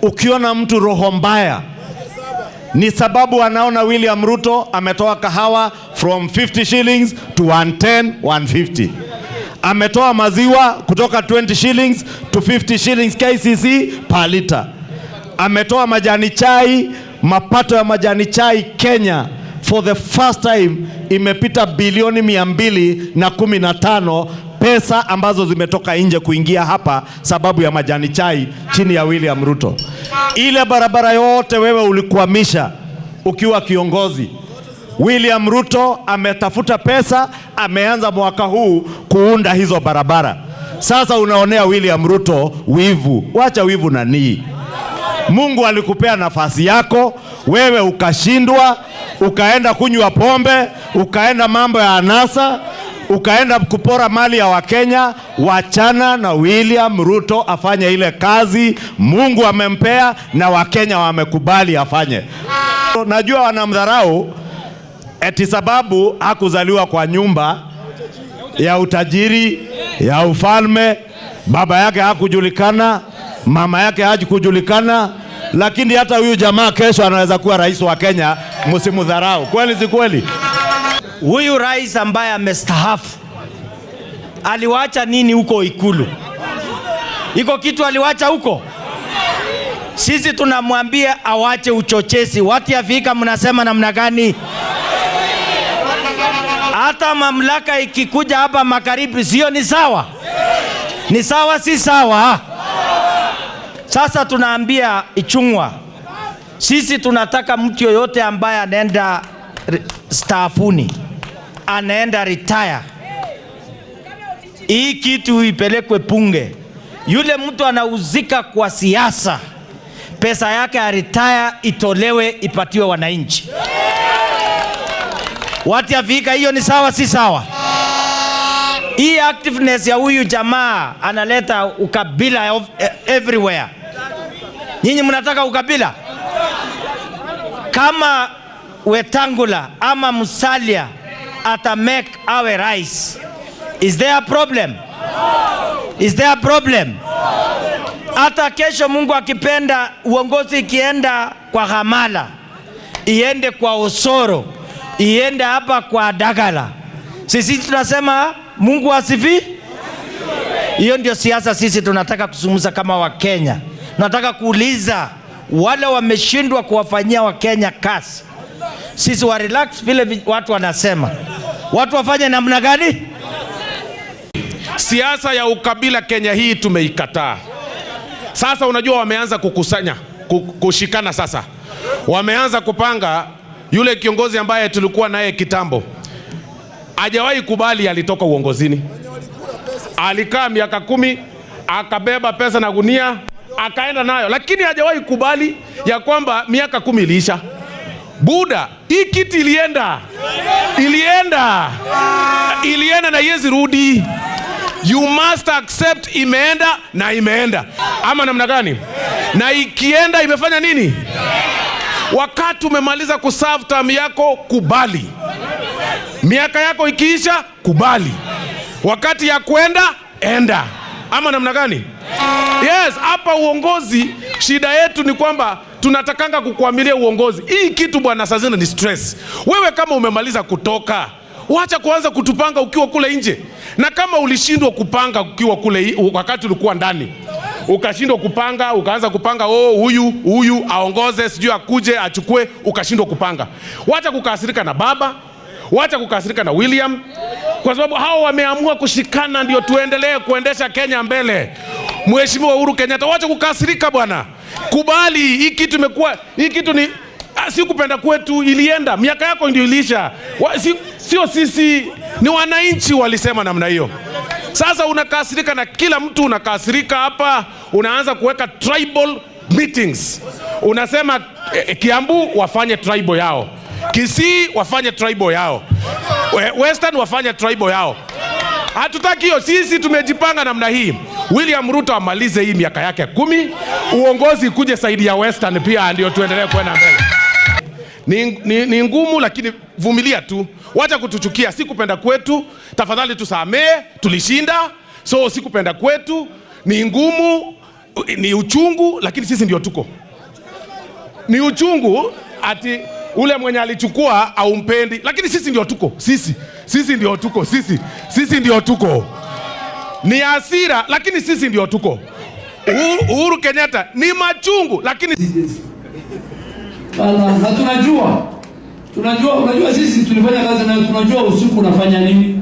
Ukiona mtu roho mbaya ni sababu anaona William Ruto ametoa kahawa from 50 shillings to 110, 150. Ametoa maziwa kutoka 20 shillings to 50 shillings KCC per liter. Ametoa majani chai, mapato ya majani chai Kenya for the first time imepita bilioni 215, pesa ambazo zimetoka nje kuingia hapa sababu ya majani chai chini ya William Ruto. Ile barabara yote wewe ulikwamisha ukiwa kiongozi. William Ruto ametafuta pesa, ameanza mwaka huu kuunda hizo barabara. Sasa unaonea William Ruto wivu. Wacha wivu nanii. Mungu alikupea nafasi yako, wewe ukashindwa, ukaenda kunywa pombe, ukaenda mambo ya anasa, ukaenda kupora mali ya Wakenya. Wachana na William Ruto afanye ile kazi Mungu amempea na Wakenya wamekubali afanye. Najua wanamdharau eti sababu hakuzaliwa kwa nyumba ya utajiri ya ufalme, baba yake hakujulikana, mama yake hakujulikana, lakini hata huyu jamaa kesho anaweza kuwa rais wa Kenya. Msimudharau, kweli si kweli? Huyu rais ambaye amestaafu aliwacha nini huko Ikulu? Iko kitu aliwacha huko? Sisi tunamwambia awache uchochezi. Watu ya Vihiga mnasema namna gani? Hata mamlaka ikikuja hapa magharibi, sio ni sawa? Ni sawa, si sawa? Sasa tunaambia Ichung'wa, sisi tunataka mtu yoyote ambaye anaenda staafuni, anaenda retire, hii kitu ipelekwe bunge. Yule mtu anauzika kwa siasa, pesa yake ya retire itolewe ipatiwe wananchi. Watu ya Vihiga, hiyo ni sawa, si sawa? Hii activeness ya huyu jamaa analeta ukabila everywhere. Nyinyi mnataka ukabila? Kama Wetangula ama Musalia ata make awe rais, is there a problem? Is there a problem? Hata kesho Mungu akipenda, uongozi ikienda kwa Hamala, iende kwa Osoro, iende hapa kwa Dagala, sisi tunasema Mungu asifi. Hiyo ndio siasa sisi tunataka kuzungumza kama Wakenya. Tunataka kuuliza wale wameshindwa kuwafanyia Wakenya kazi, sisi wa relax vile watu wanasema, watu wafanye namna gani? Siasa ya ukabila Kenya hii tumeikataa. Sasa unajua wameanza kukusanya, kushikana sasa. Wameanza kupanga yule kiongozi ambaye tulikuwa naye kitambo. Hajawahi kubali alitoka uongozini. Alikaa miaka 10, akabeba pesa na gunia, akaenda nayo, lakini hajawahi kubali ya kwamba miaka 10 iliisha. Buda, hii kiti ilienda. Ilienda. Ilienda na haiwezi rudi. You must accept imeenda na imeenda. Ama namna gani? Na ikienda imefanya nini? Wakati umemaliza kuserve term yako, kubali. Miaka yako ikiisha, kubali. Wakati ya kwenda, enda. Ama namna gani? Yes, hapa uongozi shida yetu ni kwamba tunatakanga kukuamilia uongozi. Hii kitu bwana saa zingine ni stress. Wewe kama umemaliza kutoka, wacha kuanza kutupanga ukiwa kule nje. Na kama ulishindwa kupanga ukiwa kule wakati ulikuwa ndani, ukashindwa kupanga, ukaanza kupanga, oh, huyu huyu aongoze, sijui akuje achukue, ukashindwa kupanga. Wacha kukasirika na baba, wacha kukasirika na William, kwa sababu hao wameamua kushikana ndio tuendelee kuendesha Kenya mbele. Mheshimiwa Uhuru Kenyatta, wacha kukasirika bwana, kubali hii kitu imekuwa, hii kitu ni si kupenda kwetu, ilienda miaka yako ndio iliisha. Sio sisi, ni wananchi walisema namna hiyo. Sasa unakasirika na kila mtu, unakasirika hapa, unaanza kuweka tribal meetings, unasema Kiambu wafanye tribal yao, Kisii wafanye tribal yao, Western wafanye tribal yao. Hatutaki hiyo, sisi tumejipanga namna hii. William Ruto amalize hii miaka yake 10, uongozi kuje side ya Western pia, ndio tuendelee kwenda mbele. Ni ngumu lakini vumilia tu, wacha kutuchukia. Si kupenda kwetu, tafadhali tusamee, tulishinda, so si kupenda kwetu, ni ngumu. Ni uchungu, lakini sisi ndio tuko. Ni uchungu ati ule mwenye alichukua haumpendi, lakini sisi ndio tuko. Sisi ndio tuko. Sisi ndio tuko. Ni hasira, lakini sisi ndio tuko. Uhuru Kenyatta ni machungu, lakini Bana, na tunajua, unajua sisi tulifanya kazi na tunajua usiku unafanya nini,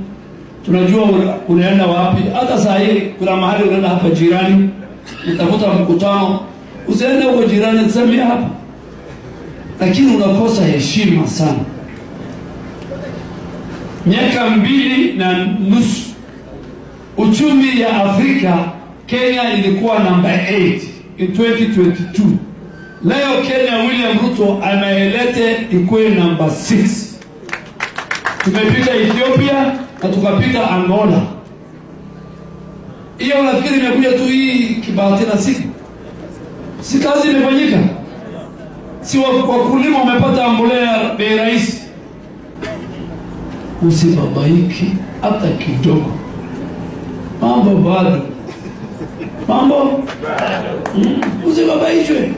tunajua unaenda wapi. Hata saa hii kuna mahali unaenda hapa jirani, utafuta mkutano, usiende huko jirani, tusemea hapa, lakini unakosa heshima sana. Miaka 2.5 uchumi ya Afrika, Kenya ilikuwa number 8 in 2022. Leo Kenya William Ruto ameilete ikuwe number 6. Tumepita Ethiopia na tukapita Angola. Hiyo unafikiri imekuja tu hii kibahati na siku? Si kazi imefanyika? Si wakulima wamepata mbolea bei rahisi? Usibabaiki hata kidogo. Mambo bado. Mambo? Usibabaishwe.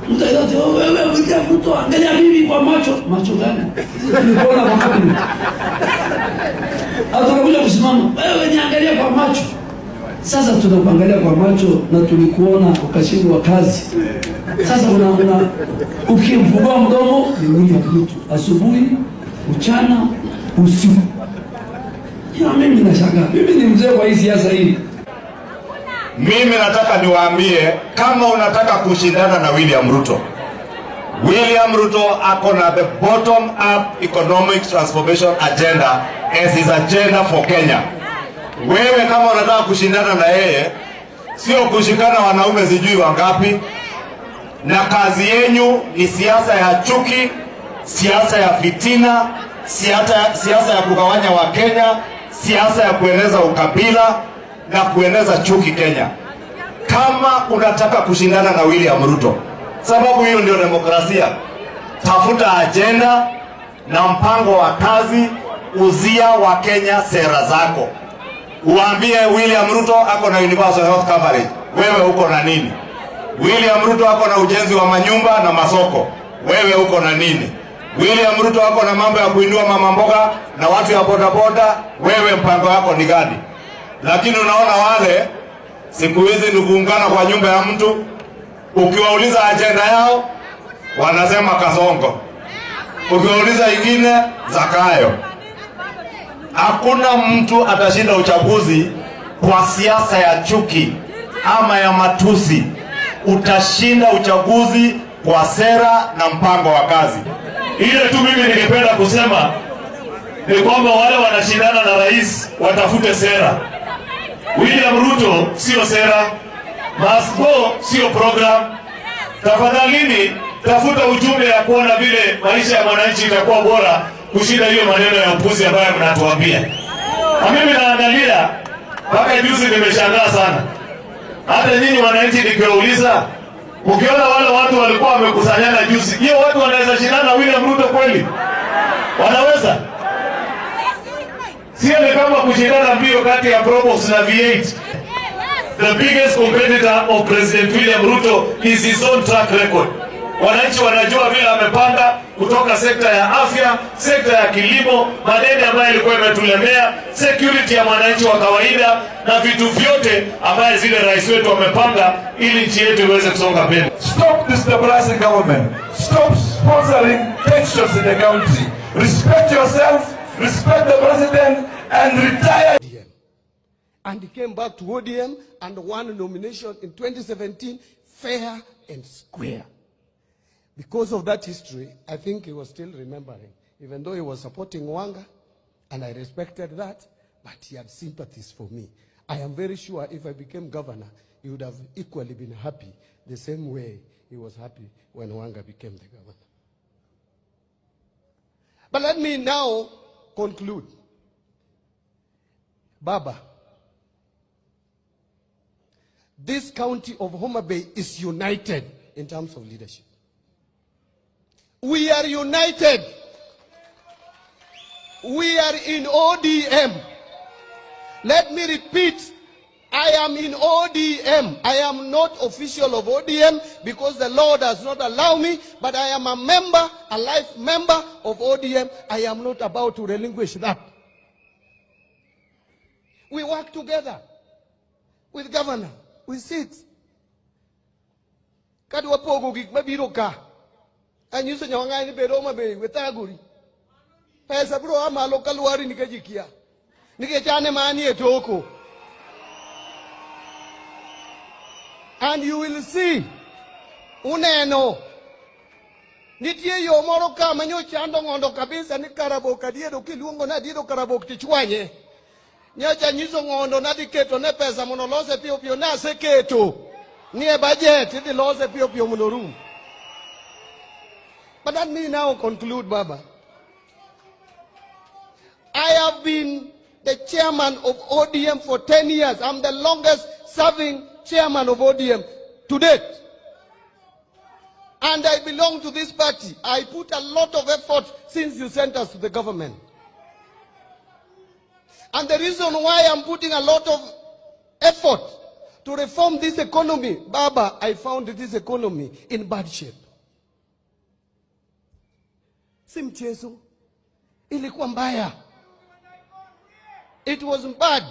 Mtaidati, oh, wewe William Ruto, angalia mimi kwa macho. Macho gani? Nilikuona kwa macho. Hata unakuja kusimama, wewe niangalia kwa macho. Sasa tunakuangalia kwa macho na tulikuona ukashindwa kazi. Sasa ukifungua mdomo ni William Ruto. Asubuhi, mchana, usiku. Ya mimi nashangaa. Mimi ni mzee kwa hii siasa hii. Mimi nataka niwaambie, kama unataka kushindana na William Ruto, William Ruto ako na the bottom up economic transformation agenda as his agenda for Kenya. Wewe kama unataka kushindana na yeye, sio kushikana wanaume sijui wangapi, na kazi yenyu ni siasa ya chuki, siasa ya fitina, siasa ya kugawanya Wakenya, siasa ya kueneza ukabila na kueneza chuki Kenya. Kama unataka kushindana na William Ruto, sababu hiyo ndio demokrasia, tafuta agenda na mpango wa kazi, uzia wa Kenya sera zako. Uambie William Ruto ako na universal health coverage, wewe uko na nini? William Ruto ako na ujenzi wa manyumba na masoko, wewe uko na nini? William Ruto ako na mambo ya kuinua mama mboga na watu ya bodaboda, wewe mpango wako ni gani? Lakini unaona wale siku hizi ni kuungana kwa nyumba ya mtu, ukiwauliza agenda yao wanasema Kasongo, ukiwauliza ingine Zakayo. Hakuna mtu atashinda uchaguzi kwa siasa ya chuki ama ya matusi. Utashinda uchaguzi kwa sera na mpango wa kazi. Ile tu mimi ningependa kusema ni kwamba wale wanashindana na rais watafute sera. William Ruto sio sera, Must Go sio program. Tafadhalini tafuta ujumbe ya kuona vile maisha ya mwananchi itakuwa bora kushinda hiyo maneno ya upuzi ambayo mnatuambia. Na mimi naangalia mpaka juzi nimeshangaa sana. Hata nyinyi wananchi nikiwauliza, ukiona wale watu walikuwa wamekusanyana juzi, hiyo watu wanaweza shindana na William Ruto kweli? Wanaweza? Sio ni kama kushindana mbio kati ya Probox na V8. The biggest competitor of President William Ruto is his own track record. Wananchi wanajua vile amepanga kutoka sekta ya afya, sekta ya kilimo, madeni ambayo ilikuwa imetulemea, security ya mwananchi wa kawaida na vitu vyote ambaye zile rais wetu amepanga ili nchi yetu iweze kusonga mbele. Stop destabilizing government. Stop sponsoring tensions in the country. Respect yourself, respect the president, and retire. And he came back to ODM and won nomination in 2017, fair and square. Because of that history, I think he was still remembering, even though he was supporting Wanga, and I respected that, but he had sympathies for me. I am very sure if I became governor, he would have equally been happy, the same way he was happy when Wanga became the governor. But let me now conclude. Baba, this county of Homa Bay is united in terms of leadership. We are united. We are in ODM. Let me repeat I am in ODM. I am not official of ODM because the law does not allow me, but I am a member, a life member of ODM. I am not about to relinquish that. We work together with governor. We sit. Kadwa pogo gik mabiro ka. Anyiso nyawang'ani ni bed Homa Bay wethagori. Pesa biro a malo kalwari nikech ji kia. Nikech an ema anie toko. And you will see, uneno, nitie yo moro ka manyocha ng'ondo kabisa ni Karabok adiedo kiluongo ni adiedo Karabok tichwanye. Nyocha nyiso ng'ondo nadhi keto ne pesa mondo olose piyo piyo, naseketo. Nie budget idhi lose piyo piyo mondo orum. But let me now conclude, Baba. I have been the chairman of ODM for 10 years. I'm the longest serving chairman of ODM to date. And I belong to this party. I put a lot of effort since you sent us to the government. And the reason why I'm putting a lot of effort to reform this economy, Baba, I found this economy in bad shape. Si mchezo, ilikuwa mbaya. It was bad.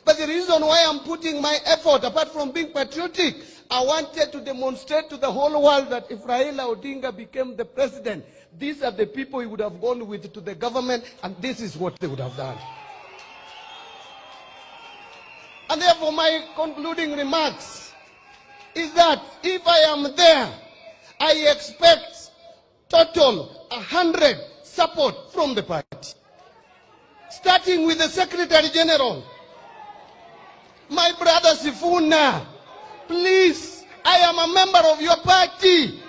But the reason why I'm putting my effort, apart from being patriotic, I wanted to demonstrate to the whole world that if Raila Odinga became the president, these are the people he would have gone with to the government, and this is what they would have done. And therefore, my concluding remarks is that if I am there, I expect total 100 support from the party. Starting with the Secretary General, my brother Sifuna, please, I am a member of your party.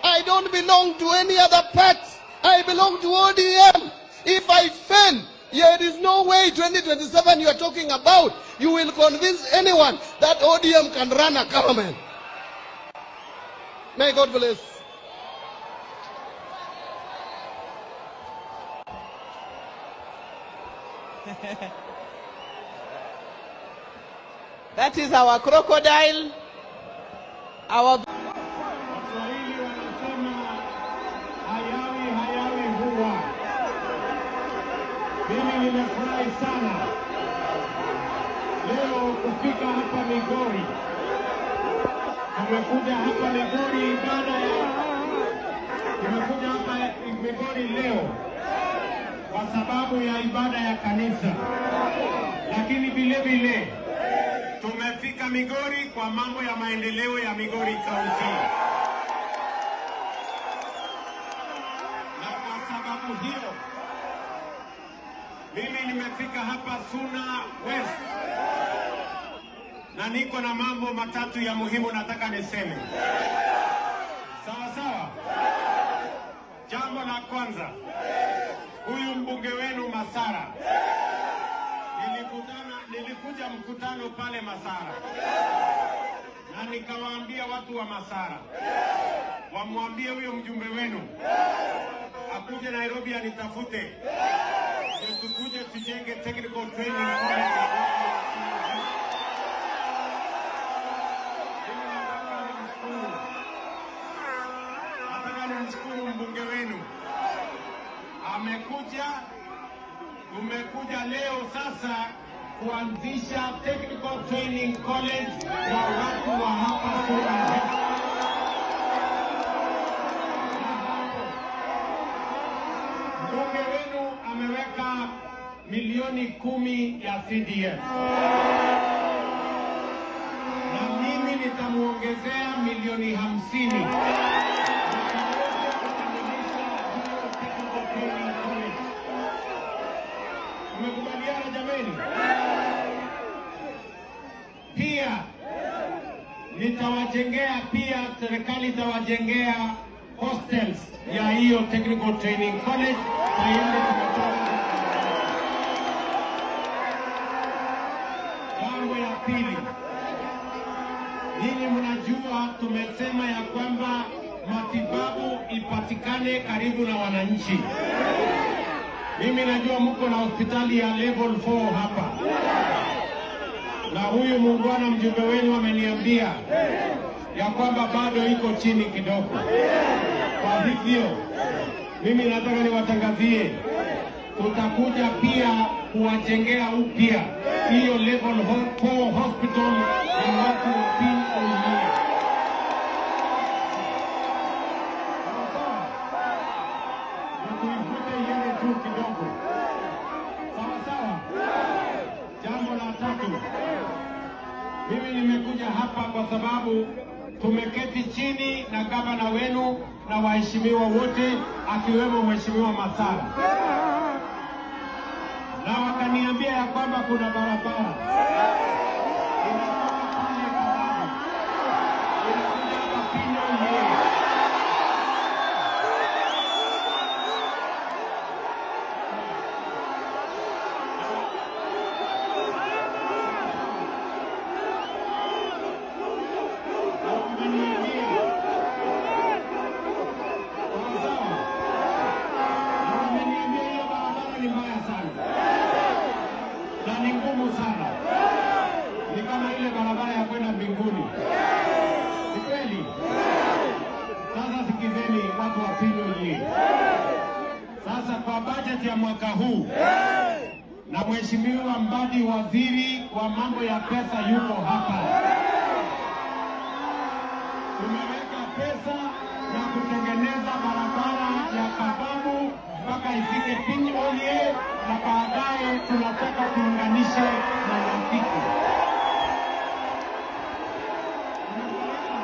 I don't belong to any other party. I belong to ODM. If I fail, there is no way 2027 you are talking about, you will convince anyone that ODM can run a government. May God bless. That is our crocodile, our Waswahili wanasema hayawi hayawi huwa. Mimi nimefurahi sana leo kufika hapa Migori. Tumekuja hapa Migori ibada ya tumekuja hapa Migori leo kwa sababu ya ibada ya kanisa, lakini vile vile tumefika Migori kwa mambo ya maendeleo ya Migori County. Na kwa sababu hiyo mimi nimefika hapa Suna West na niko na mambo matatu ya muhimu nataka niseme. Sawa sawa. Jambo la kwanza, huyu mbunge wenu Masara, nilikuja mkutano pale Masara na nikawaambia watu wa Masara wamwambie huyo mjumbe wenu akuje Nairobi anitafute, ndio tukuje tujenge technical training college. Mimi nataka nimshukuru mbunge wenu amekuja, tumekuja leo sasa kuanzisha technical training college kwa watu wa hapa Suna West. Na hapo mbunge wenu ameweka milioni 10 ya CDF na mimi nitamuongezea milioni 50 nitaweza kukamilisha hiyo technical training college. Tumekubaliana jameni? Pia nitawajengea, pia serikali itawajengea hostels ya hiyo technical training college. Tayari tumetoa. Jambo ya pili, ninyi mnajua tumesema ya kwamba matibabu ipatikane karibu na wananchi. Mimi najua mko na hospitali ya level 4 hapa. Na huyu muungwana mjumbe wenu ameniambia ya kwamba bado iko chini kidogo. Kwa hivyo mimi nataka niwatangazie, tutakuja pia kuwajengea upya hiyo level 4 hospital ya watu wa Piny Oyie. Sawa sawa, na tuivute iende juu kidogo. Sawa sawa. Jambo la tatu, mimi nimekuja hapa kwa sababu tumeketi chini na gavana wenu na waheshimiwa wote akiwemo Mheshimiwa Masara, na wakaniambia ya kwamba kuna barabara inatoka pale Kababu inakuja hapa Piny Oyie. Na wameniambia, sawa sawa, na wameniambia hiyo barabara ni mbaya sana na ni ngumu sana, ni kama ile barabara ya kwenda mbinguni. Ni kweli? Sasa sikizeni watu wa Piny Oyie. Sasa kwa bajeti ya mwaka huu, na Mheshimiwa Mbadi, waziri wa mambo ya pesa, yuko hapa, tumeweka pesa ya kutengeneza barabara ya Kababu mpaka ifike Piny Oyie, na baadaye tunataka tuunganishe na Nyantiki. Unakubaliana?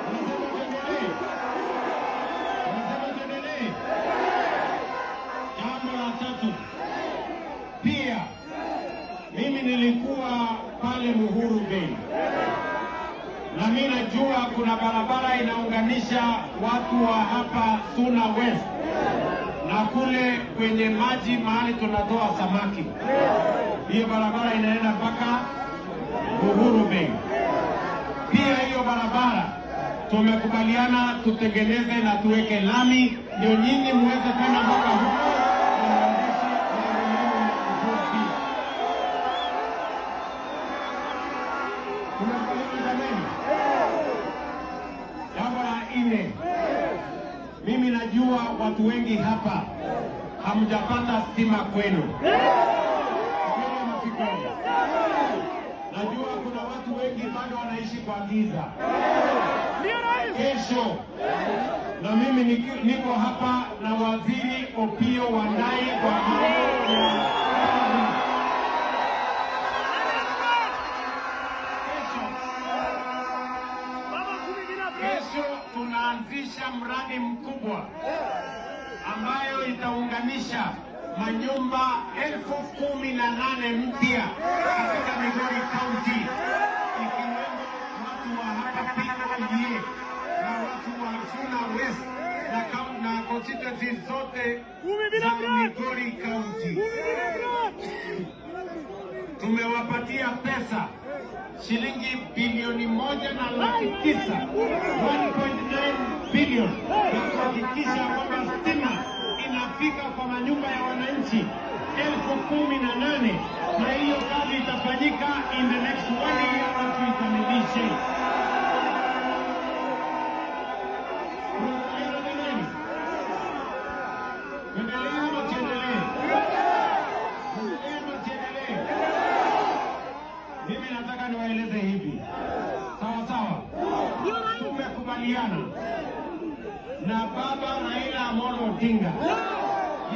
Unasema tuendelee? Unasema tuendelee? Jambo la tatu, pia mimi nilikuwa pale Muhuru Bay na mimi najua kuna barabara inaunganisha watu wa hapa Suna West na kule kwenye maji mahali tunatoa samaki. Hiyo barabara inaenda mpaka Muhuru Bay. Pia hiyo barabara tumekubaliana tutengeneze na tuweke lami, ndio nyinyi muweze kwenda mpaka huko na muendeshe mambo yenu ya kuvua pia. Tumekubaliana jameni? Jambo la nne, mimi najua watu wengi hapa hamjapata stima kwenu. Kweli ama si kweli? Najua kuna watu wengi bado wanaishi kwa giza. Kesho na mimi niko hapa na Waziri Opiyo Wandayi kwa mambo ya kazi. Kesho, kesho tunaanzisha mradi mkubwa ambayo itaunganisha manyumba 18,000 mpya katika Migori County, ikiwemo watu wa hapa Piny Oyie na watu wa Suna West na constituencies zote za Migori County. Tumewapatia pesa shilingi bilioni 1 na laki 9, 1.9 billion, ya kuhakikisha kwamba stima inafika kwa manyumba ya wananchi 18,000, na hiyo kazi itafanyika in the next one year na tuikamilishe. Tunakubaliana jamani? Tuendelee ama tuendelee? Tuendelee ama tuendelee? Mimi nataka niwaeleze hivi, sawa sawa. Tumekubaliana na Baba Raila Amolo Odinga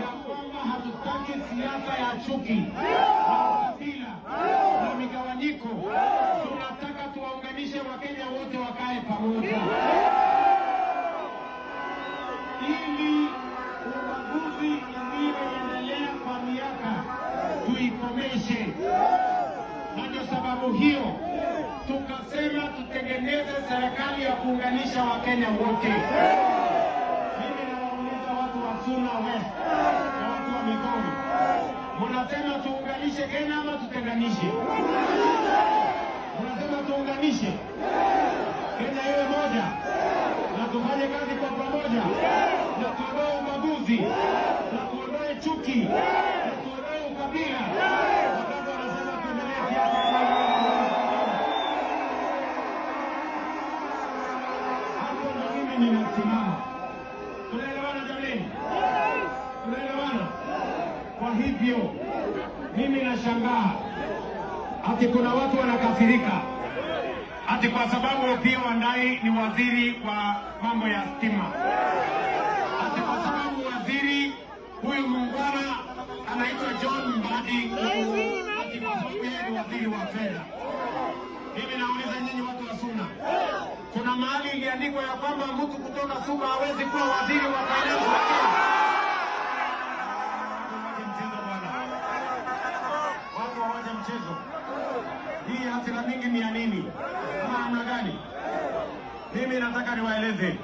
ya kwamba hatutaki siasa ya chuki na ukabila na migawanyiko. Tunataka tuwaunganishe Wakenya wote wakae pamoja ili ubaguzi iliyoendelea kwa miaka tuikomeshe, na ndio sababu hiyo tukasema tutengeneze serikali ya kuunganisha Wakenya wote. Mimi nawauliza watu wa Suna West na watu wa Migori, mnasema tuunganishe Kenya ama tutenganishe? Mnasema tuunganishe Kenya iwe moja na tufanye kazi kwa pamoja na tuondoe ubaguzi na tuondoe chuki na tuondoe ukabila. Wangapi wanasema itasimama. Tunaelewana jameni? Tunaelewana? Kwa hivyo mimi nashangaa ati kuna watu wanakasirika ati kwa sababu Opiyo Wandayi ni waziri wa mambo ya stima, ati kwa sababu waziri huyu muungwana anaitwa John Mbadi, ati kwa sababu yeye ni waziri wa fedha. Mimi nauliza nyinyi watu wa Suna, kuna mahali iliandikwa ya kwamba mtu kutoka Suna hawezi kuwa waziri wa finance wa Kenya? Watu wawache mchezo bwana, watu wawache mchezo. Hii hasira mingi ni ya nini? Ama namna gani? Mimi nataka niwaeleze,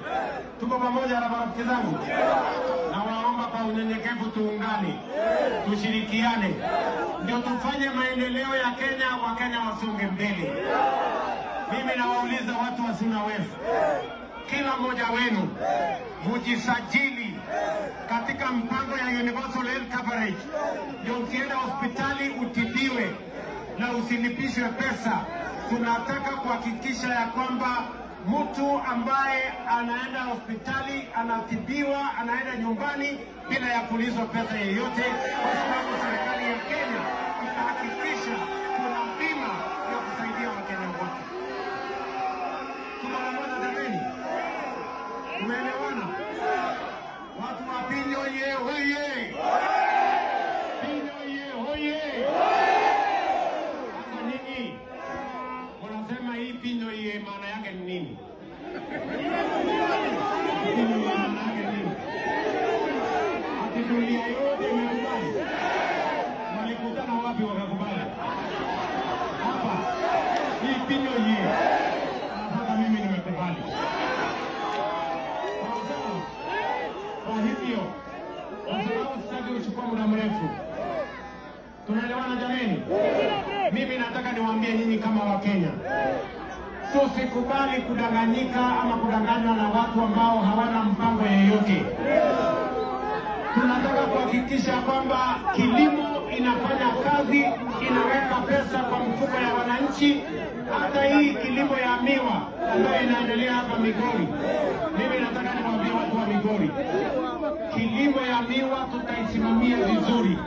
tuko pamoja na marafiki zangu, nawaomba kwa unyenyekevu tuungane, tushirikiane, ndio tufanye maendeleo ya Kenya, Wakenya wasonge mbele. Mimi nawauliza watu wa Suna West, kila mmoja wenu mujisajili katika mpango ya Universal Health Coverage, ndio ukienda hospitali utibiwe na usilipishwe pesa. Tunataka kuhakikisha ya kwamba mtu ambaye anaenda hospitali anatibiwa, anaenda nyumbani bila ya kulizwa pesa yeyote, kwa sababu serikali ya Kenya itahakikisha kuna bima ya kusaidia Wakenya wote. Tuko pamoja jameni? Tumeelewana? Watu wa Pinyo ye hoye! Pinyo ye hoye! Sasa nyinyi mnasema hii Pinyo ye maana yake ni nini? Pinyo ye maana yake ni nini? Ati dunia yote imekubali? Walikutana wapi wakakubali? Hapa hii Pinyo ye. Sasa mimi nimekubali. Sawa sawa. Kwa hivyo, kwa sababu sitaki kuchukua muda mrefu, tunaelewana jameni? Mimi nataka niwaambie nyinyi kama Wakenya, tusikubali kudanganyika ama kudanganywa na watu ambao hawana mpango yeyote. Tunataka kuhakikisha kwamba kilimo inafanya kazi, inaweka pesa kwa mfuko ya wananchi. Hata hii kilimo ya miwa ambayo inaendelea hapa Migori, mimi nataka niwaambie watu wa Migori, kilimo ya miwa tutaisimamia vizuri.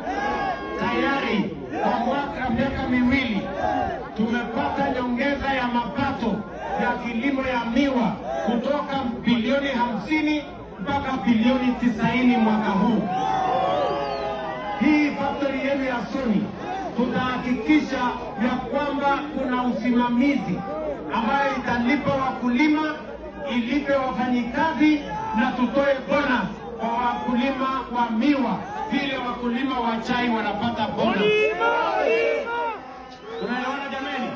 Tayari kwa miaka 2 tumepata nyongeza ya mapato ya kilimo ya miwa kutoka bilioni 50 mpaka bilioni 90 mwaka huu. Hii factory yenu ya Sony tutahakikisha ya kwamba kuna usimamizi ambayo italipa wakulima, ilipe wafanyikazi na tutoe bonus kwa wakulima wa miwa vile wakulima wa chai wanapata bonus. Tunaelewana jameni?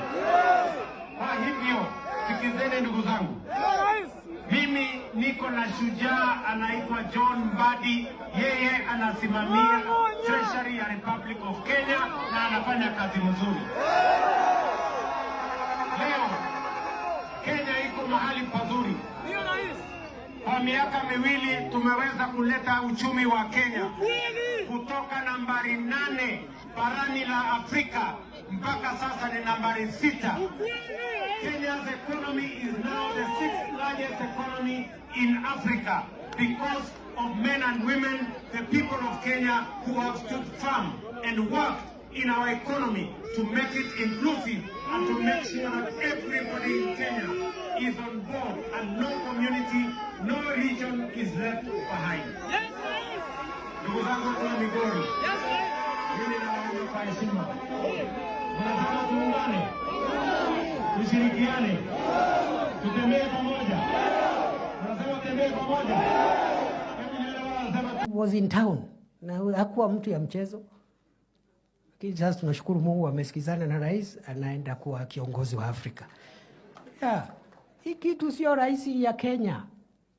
Kwa hivyo sikizeni ndugu zangu, mimi niko na shujaa anaitwa John Mbadi, yeye anasimamia Treasury ya Republic of Kenya na anafanya kazi mzuri. Leo Kenya iko mahali pazuri. Kwa miaka 2 tumeweza kuleta uchumi wa Kenya kutoka nambari 8 barani la Afrika mpaka sasa ni nambari 6. Kenya's economy is now the sixth largest economy in Africa because of men and women, the people of Kenya who have stood firm and worked in our economy to make it inclusive and to make sure that everybody in Kenya is on board and no community, no region is left behind. Ndugu zangu watu wa Migori, mimi nawaomba kwa heshima, mnataka tuungane, tushirikiane, tutembee pamoja. Mnasema tutembee pamoja? Hebu nione wale wanasema Was in town na hakuwa mtu ya mchezo, lakini sasa tunashukuru Mungu amesikizana na rais, anaenda kuwa kiongozi wa Afrika. Yeah. Hii kitu sio rahisi ya Kenya.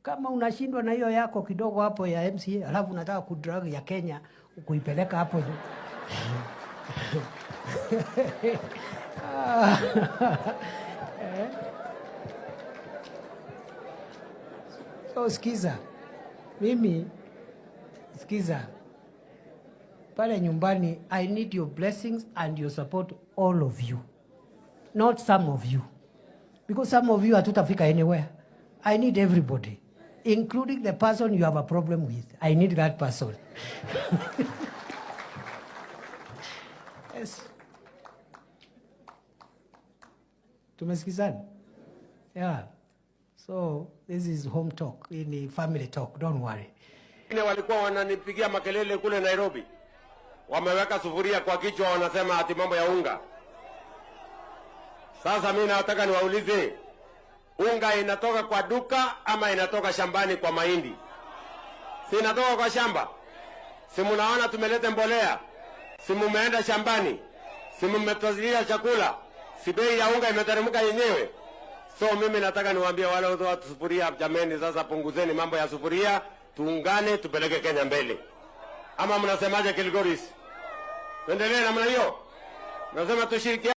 Kama unashindwa na hiyo yako kidogo hapo ya MCA, alafu unataka kudrag ya Kenya kuipeleka hapo. Eh. So sikiza, mimi sikiza, pale nyumbani I need your blessings and your support, all of you, not some of you, because some of you hatutafika anywhere. I need everybody. including the person you have a problem with. I need that person. Yes. Tumesikizana? Yeah. So this is home talk, hii ni family talk, don't worry. Wengine walikuwa wananipigia makelele kule Nairobi, wameweka sufuria kwa kichwa, wanasema ati mambo ya unga. Sasa mi nataka niwaulize, unga inatoka kwa duka ama inatoka shambani kwa mahindi? Si inatoka kwa shamba? Si munaona tumeleta mbolea? Si mumeenda shambani? Si mumetazilia chakula? Si bei ya unga imeteremka yenyewe? So mimi nataka niwaambie wale watu sufuria, jameni, sasa punguzeni mambo ya sufuria, tuungane tupeleke Kenya mbele. Ama mnasemaje, Kilgoris? Tuendelee namna hiyo? Nasema tushirikiane.